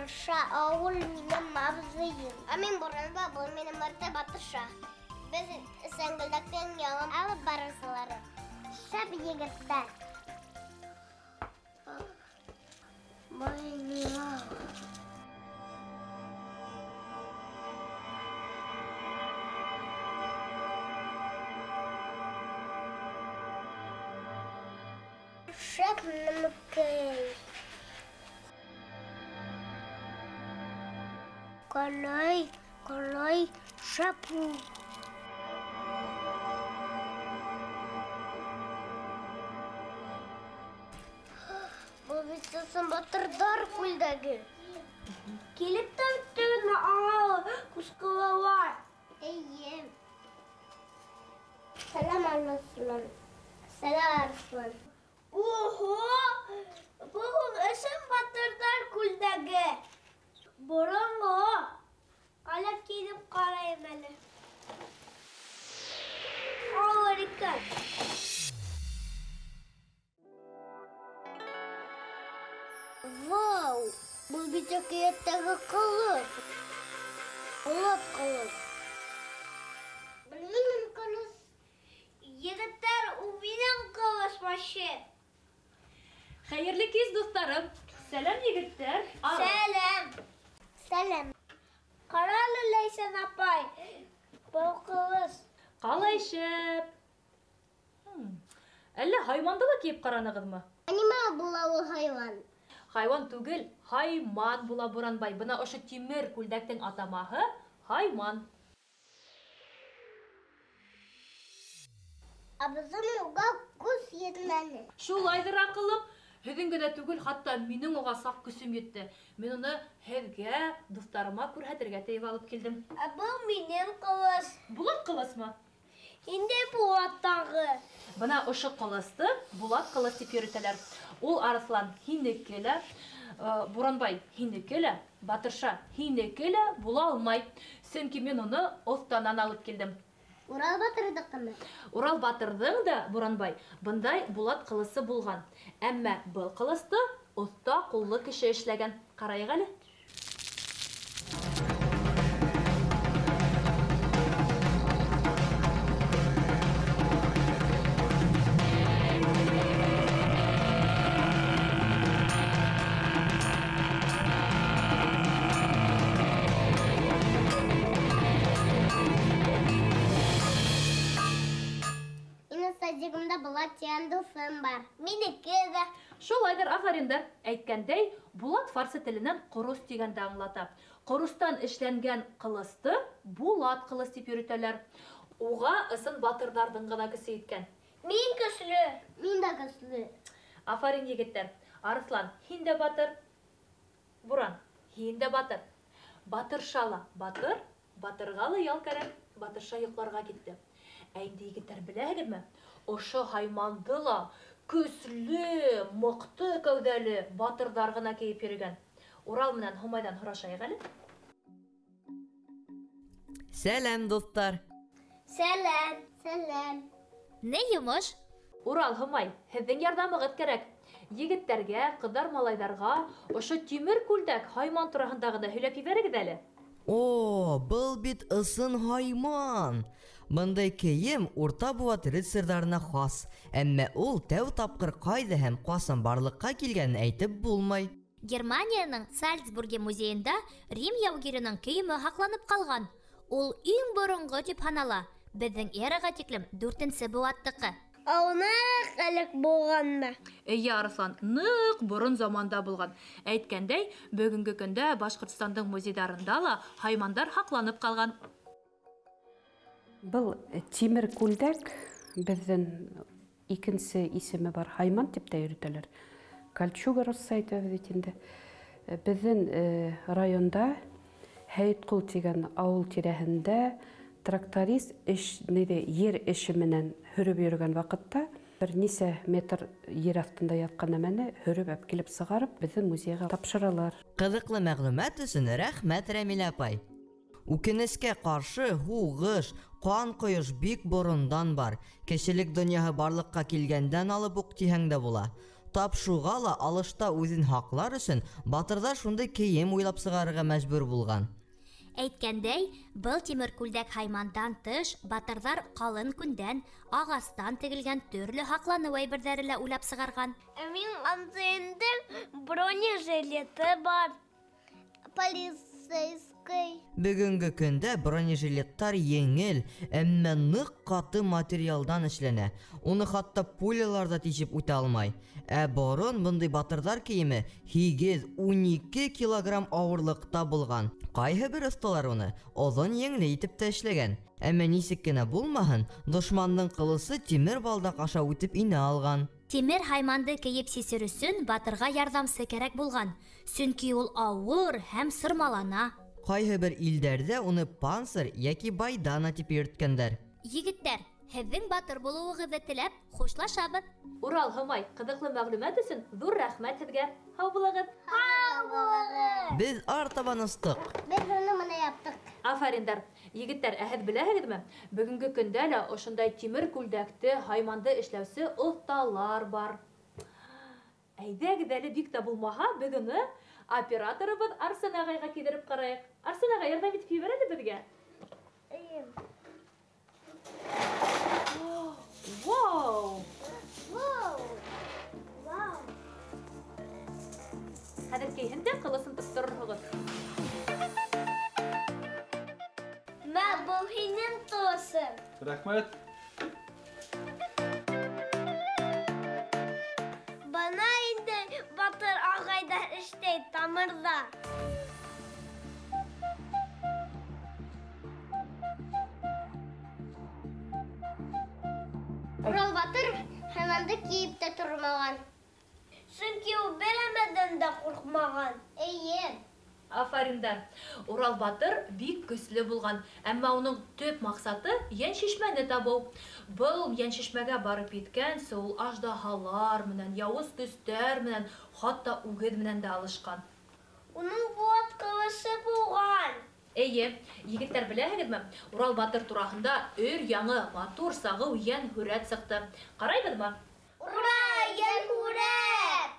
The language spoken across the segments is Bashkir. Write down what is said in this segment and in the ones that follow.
Батырша, ауыл минең абзыйым. Ә мин Буранбай, был минең мәртә Батырша. Беҙ Сәңгелдәктең яңы алып барыусылары. Шәп егеттәр. Шәп нәмәкәй. Ҡалай, ҡалай, шәп ул. Был бит ысын батырҙар күлдәге. Килеп тә үттегеҙме, аңа ҡусҡылалар? Эйе. Сәләм, Арыҫлан. Сәләм, Арыҫлан. Ого! Был ысын батырҙар күлдәге. Боронғо. Ҡалай кейенеп ҡарайым әле. Ауыр икән. Вау! Был бит әкиәттәге ҡылыс. Булат ҡылыс. Был минең ҡылыс. Егеттәр, ул минең ҡылыс вообще. Хәйерле кис, дуҫтарым. Сәләм, егеттәр. Сәләм. Сәләм. Ҡара әле, Ләйсән апай. Был ҡылыс. Ҡалай шәп. Әллә хайуанды ла кейеп ҡаранығыҙмы? Ә нимә була ул хайуан? Хайуан түгел, хайман була, Буранбай. Бына ошо тимер күлдәктең атамаһы хайман. Абзым уға көс етмәне. Шулайҙыр, аҡылым. Һеҙҙең генә түгел, хатта минең уға саҡ көсөм етте. Мин уны һеҙгә, дуҫтарыма күрһәтергә тейеп алып килдем. Ә был минең ҡылыс. Булат ҡылысмы? Инде Булат тағы. Бына ошо ҡылысты Булат ҡылыс тип йөрөтәләр. Ул Арыҫлан һинеке лә, Буранбай һинеке лә, Батырша һинеке лә була алмай. Сөнки мин уны оҫтанан алып килдем. Урал батырҙыҡымы? Урал батырҙың да, Буранбай, бындай Булат ҡылысы булған. Әммә был ҡылысты оҫта ҡуллы кеше эшләгән. Ҡарайыҡ әле. Дуҫым бар. Минеке ҙә. Шулайҙыр, афариндар. Әйткәндәй, Булат фарсы теленән ҡорос тигәнде аңлата. Ҡоростан эшләнгән ҡылысты Булат ҡылыс тип йөрөтәләр. Уға ысын батырҙарҙың ғына көсө еткән. Мин көслө. Мин дә көслө. Афарин, егеттәр. Арыҫлан, һин дә батыр. Буран, һин дә батыр. Батырша ла батыр, батырға ла ял кәрәк. Батырша йоҡларға китте. Ә инде, егеттәр, беләһегеҙме? Ошо хайманды ла көслө, мыҡты кәүҙәле батырҙар ғына кейеп йөрөгән. Урал менән Һомайҙан һорашайыҡ әле. Сәләм, дуҫтар. Сәләм. Сәләм. Ни йомош? Урал, Һомай, һеҙҙең ярҙамығыҙ кәрәк. Егеттәргә, ҡыҙҙар, малайҙарға ошо тимер күлдәк хайман тураһында ғына һөйләп ебәрегеҙ әле. О, был бит ысын хайман. Бындай кейем урта быуат рыцарҙарына хас, әммә ул тәү тапҡыр ҡайҙа һәм ҡасан барлыҡҡа килгәнен әйтеп булмай. Германияның Сальцбурге музейында Рим яугиренең кейеме һаҡланып ҡалған. Ул иң боронғо тип һанала. Беҙҙең эраға тиклем дүртенсе быуаттыҡы. Ул ныҡ элек булғанмы? Эйе, Арыҫлан, ныҡ борон заманда булған. Әйткәндәй, бөгөнгө көндә Башҡортостандың музейҙарында ла хаймандар һаҡланып ҡалған. Был тимер күлдәк беҙҙең икенсе исеме бар, хайман тип тә йөрөтәләр. Кольчуга русса әйтәбеҙ бит инде. Беҙҙең районда Һәйетҡол тигән ауыл тирәһендә тракторист эш, ниҙе, ер эше менән һөрөп йөрөгән ваҡытта бер нисә метр ер аҫтында ятҡан нәмәне һөрөп әп килеп сығарып беҙҙең музейға тапшыралар. Ҡыҙыҡлы мәғлүмәт өсөн рәхмәт, Рәмилә апай. Үкенескә ҡаршы, һуғыш, ҡан ҡойош бик борондан бар. Кешелек донъяһы барлыҡҡа килгәндән алып уҡ тиһәң дә була. Тап шуға ла алышта үҙен һаҡлар өсөн батырҙар шундай кейем уйлап сығарырға мәжбүр булған. Әйткәндәй, был тимер күлдәк һаймандан тыш батырҙар ҡалын күндән, ағастан тегелгән төрлө һаҡланыу әйберҙәре лә уйлап сығарған. Ә минең абзыйымдың бронежилеты бар. Полицейский. Бөгөнгө көндә бронежилеттар еңел, әммә ныҡ ҡаты материалдан эшләнә. Уны хатта пулялар ҙа тишеп үтә алмай. Ә борон бындай батырҙар кейеме 8-12 килограмм ауырлыҡта булған. Ҡайһы бер оҫталар уны оҙон еңле итеп тә эшләгән. Әммә нисек кенә булмаһын, дошмандың ҡылысы тимер балдаҡ аша үтеп инә алған. Тимер һайманды кейеп сисер өсөн батырға ярҙамсы кәрәк булған, сөнки ул ауыр һәм сырмалана. Ҡайһы бер илдәрҙә уны панцирь йәки байдана тип йөрөткәндәр. Егеттәр, һеҙҙең батыр булыуығыҙҙы теләп хушлашабыҙ. Урал, Һомай, ҡыҙыҡлы мәғлүмәт өсөн ҙур рәхмәт һеҙгә. Һау булығыҙ. Һау булығыҙ. Беҙ артабан остыҡ. Беҙ уны мына яптыҡ. Афариндар. Егеттәр, ә һеҙ беләһегеҙме? Бөгөнгө көндә лә ошондай тимер күлдәкте, һайманды эшләүсе оҫталар бар. Әйҙәгеҙ әле бик тә булмаһа, беҙ уны операторыбыҙ Арсен ағайға кейҙереп ҡарайыҡ. Арсен ағай, ярҙам итеп ебәр әле беҙгә. Эйе. Вау! Вау! Вау! Хәҙер кейһен дә ҡылысын тотторорһоғоҙ. Мә, был һинең ҡылысың. Рәхмәт. Бына инде батыр ағайҙар эшләй тамырҙа. Урал батыр һайманды кейеп тә тормаған. Сөнки ул бер нәмәнән дә ҡурҡмаған. Эйе. Афариндар. Урал батыр бик көслө булған, әммә уның төп маҡсаты йәншишмәне табыу. Был йәншишмәгә барып еткәнсе ул аждаһалар менән, яуыз көстәр менән, хатта үгеҙ менән дә алышҡан. Уның булат ҡылысы булған. Эйе, егеттәр, беләһегеҙме? Урал батыр тураһында өр яңы матур сағыу йән һүрәт сыҡты. Ҡарайбыҙмы? Ура, йән һүрәт!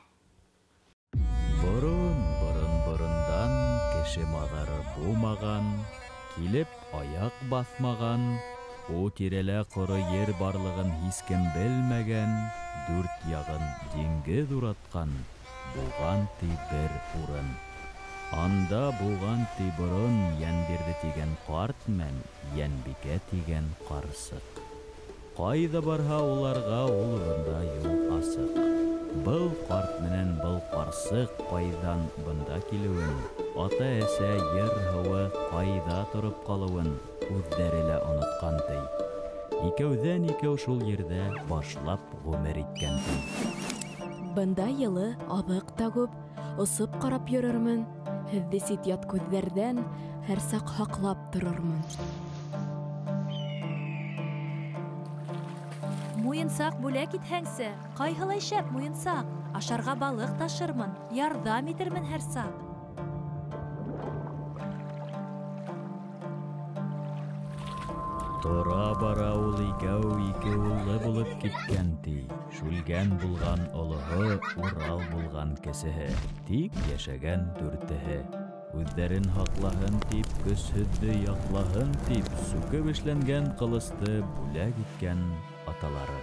Борон, борон, борондан кеше маҙары булмаған, килеп аяҡ баҫмаған, о тирәлә ҡоро ер барлығын һис кем белмәгән, дүрт яғын диңгеҙ уратҡан, булған ти бер урын. Анда булған ти борон Йәнбирҙе тигән ҡарт менән Йәнбикә тигән ҡарсыҡ. Ҡайҙа барһа уларға ул урында юл асыҡ. Был ҡарт менән был ҡарсыҡ ҡайҙан бында килеүен, ата-әсә ер һыуы ҡайҙа тороп ҡалыуын үҙҙәре лә онотҡан ти. Икәүҙән икәү шул ерҙә башлап ғүмер иткән ти. Бында йылы, аҙыҡ та күп, осоп ҡарап йөрөрмөн, һеҙҙе сит-ят күҙҙәрҙән һәр саҡ һаҡлап торормон. Муйынсаҡ бүләк итһәңсе, ҡайһылай шәп муйынсаҡ, ашарға балыҡ ташырмын, ярҙам итермен һәр саҡ. Тора бара ул икәү ике уллы булып киткән ти. Шүлгән булған олоһо, Урал булған кесеһе, тик йәшәгән дүртеһе. Үҙҙәрен һаҡлаһын тип, көсһөҙҙө яҡлаһын тип, сүкеп эшләнгән ҡылысты бүләк иткән аталары.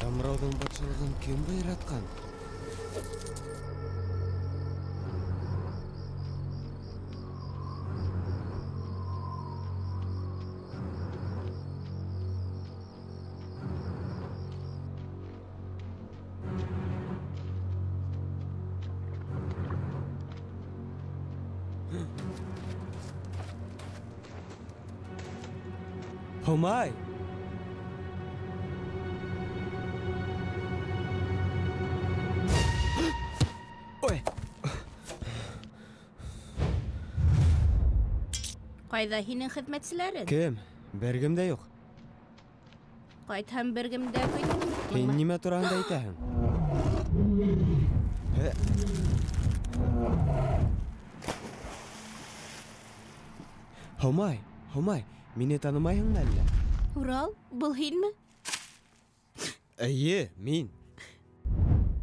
Самрауҙың батшалығын кем быйратҡан? Һомай! Ой! Ҡайҙа һинең хеҙмәтселәрең? Кем? Бер кем дә юҡ. Ҡайтһам бер кем дә көт. Һин нимә тураһында әйтәһең? Һомай, Һомай, мине танымайһыңмы әллә? Урал, был һинме? Эйе, мин.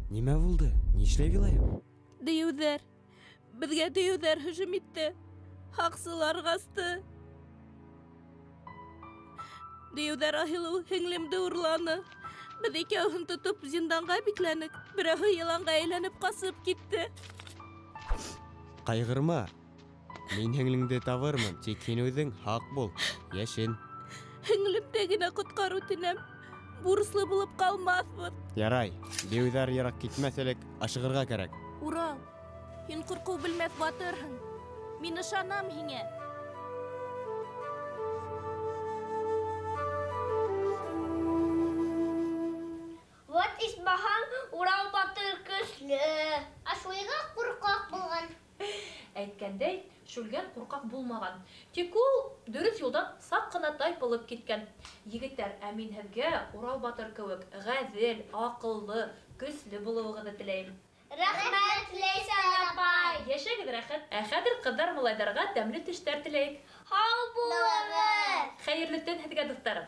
Нимә булды? Нишләп илайһың? Дейеүҙәр. Беҙгә дейеүҙәр һөжүм итте. Һаҡсылар ҡасты. Дейеүҙәр Айһылыу һеңлемде урланы. Беҙ икәүһен тотоп зинданға бикләнек. Берәүһе йыланға әйләнеп ҡасып китте. Ҡайғырма. Мин һеңлеңде табырмын, тик һин үҙең һаҡ бул, йәшен. Һеңлемде генә ҡотҡар үтенәм. Бурыслы булып ҡалмаҫбыҙ. Ярай, дейеүҙәр йыраҡ китмәҫ элек ашығырға кәрәк. Урал, һин ҡурҡыу белмәҫ батырһың. Мин ышанам һиңә. Вот исмаһам, Урал батыр көслө. Ә Шүлгән ҡурҡаҡ булған. Әйткәндәй, Шүлгән ҡурҡаҡ булмаған. Тик ул дөрөҫ юлдан саҡ ҡына тайпылып киткән. Егеттәр, ә мин һеҙгә Урал батыр кеүек ғәҙел, аҡыллы, көслө булыуығыҙҙы теләйем. Рәхмәт, Ләйсән апай. Йәшәгеҙ рәхәт. Ә хәҙер ҡыҙҙар малайҙарға тәмле төштәр теләйек. Һау булығыҙ. Хәйерле төн һеҙгә, дуҫтарым.